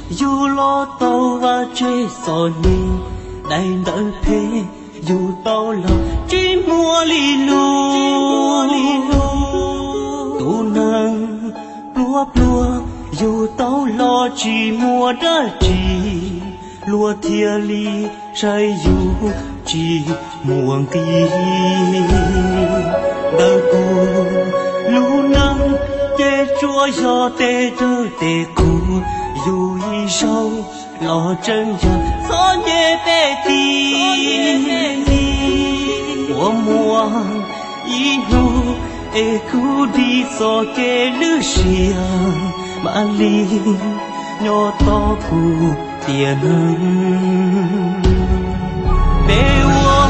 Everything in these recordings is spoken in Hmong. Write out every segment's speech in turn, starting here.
Yug los tau vaj tse txom nyem, daim ntawv phem yug tau los tsis muaj li lus. Tus neeg pluag pluag yug tau los tsis muaj dab tsi, luag thiaj li saib yus tsis muaj nqis. Ntawm kuv lub neej ces tsuas yog tej dawb tej qhuas, yug ib zaug los tseem yog txom nyem peb tid. Ua muaj ib hnub es kuv dim txoj kev lwj siab, mam li nyob tos kuv tiam neeg. Peb ua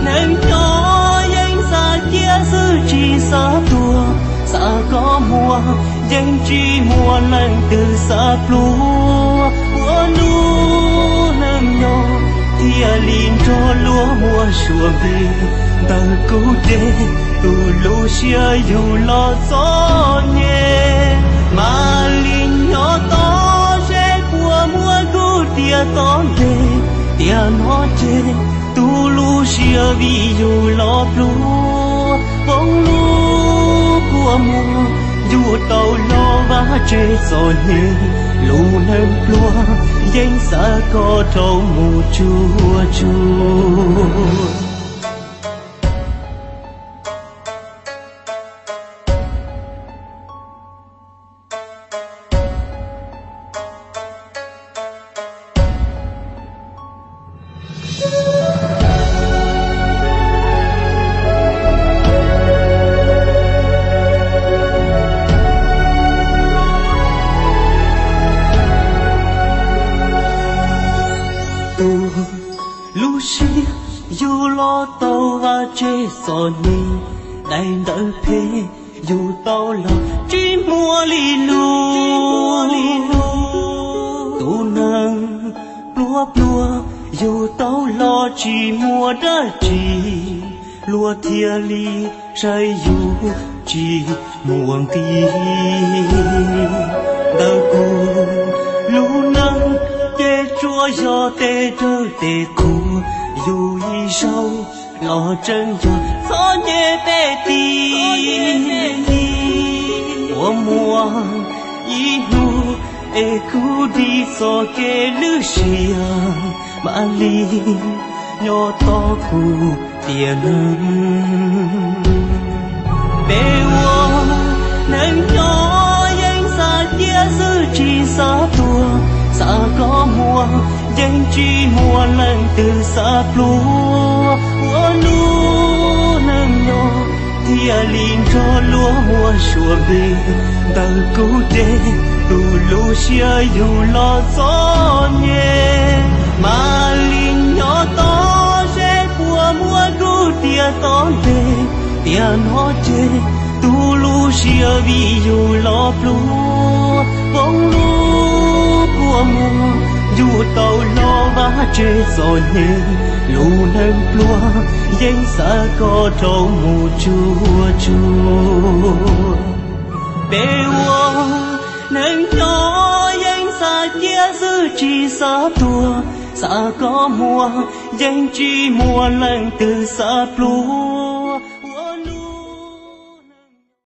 neeg nyob yeej xav ciaj xwb tsis xav tuag, xav koj muag yeej tsis muaj leej twg xav pluag. Ua lub neej nyob thiaj li nrog luag muaj suab npe, ntawm kuv ces tus lub siab yug los txom nyem. Mam li nyob tos seb puas muaj kuv tiam tom ntej, tiam no ces tus lub siab vim yug los pluag. Foom lub kua muag yug tau los vaj tse txom nyem, lub neej pluag yeej xav koj rau mus tsuag tsuag. Tus lub siab yug los tau vaj tse txom nyem, daim ntawv phem yug tau los tsis muaj li lus. Tus neeg pluag pluag yug tau los tsis muaj dab tsi, luag thiaj li saib yus tsis muaj nqis. Ntawm kuv lub neej ces tsuas yog tej dawb tej qhuas, yug ib zaug los tseem yog txom nyem peb tid. Ua muaj ib hnub es kuv dim txoj kev lwj siab, mam li nyob tos kuv tiam neeg. Peb ua neeg nyob yeej xav ciaj xwb tsis xav tuag, xav koj muag yeej tsis muaj leej twg xav pluag. Ua lub neej nyob thiaj li nrog luag muaj suab npe, ntawm kuv ces tus lub siab yug los txom nyem. Mam li nyob tos seb puas muaj kuv tiam tom ntej, tiam no ces tus lub siab vim yug los pluag. Foom lub kua muag yug tau los vaj tse txom nyem, lub neej pluag yeej xav koj rau mus tsuag tsuag. Peb ua neeg nyob yeej xav ciaj xwb tsis xav tuag, xav koj muag yeej tsis muaj leej twg xav pluag.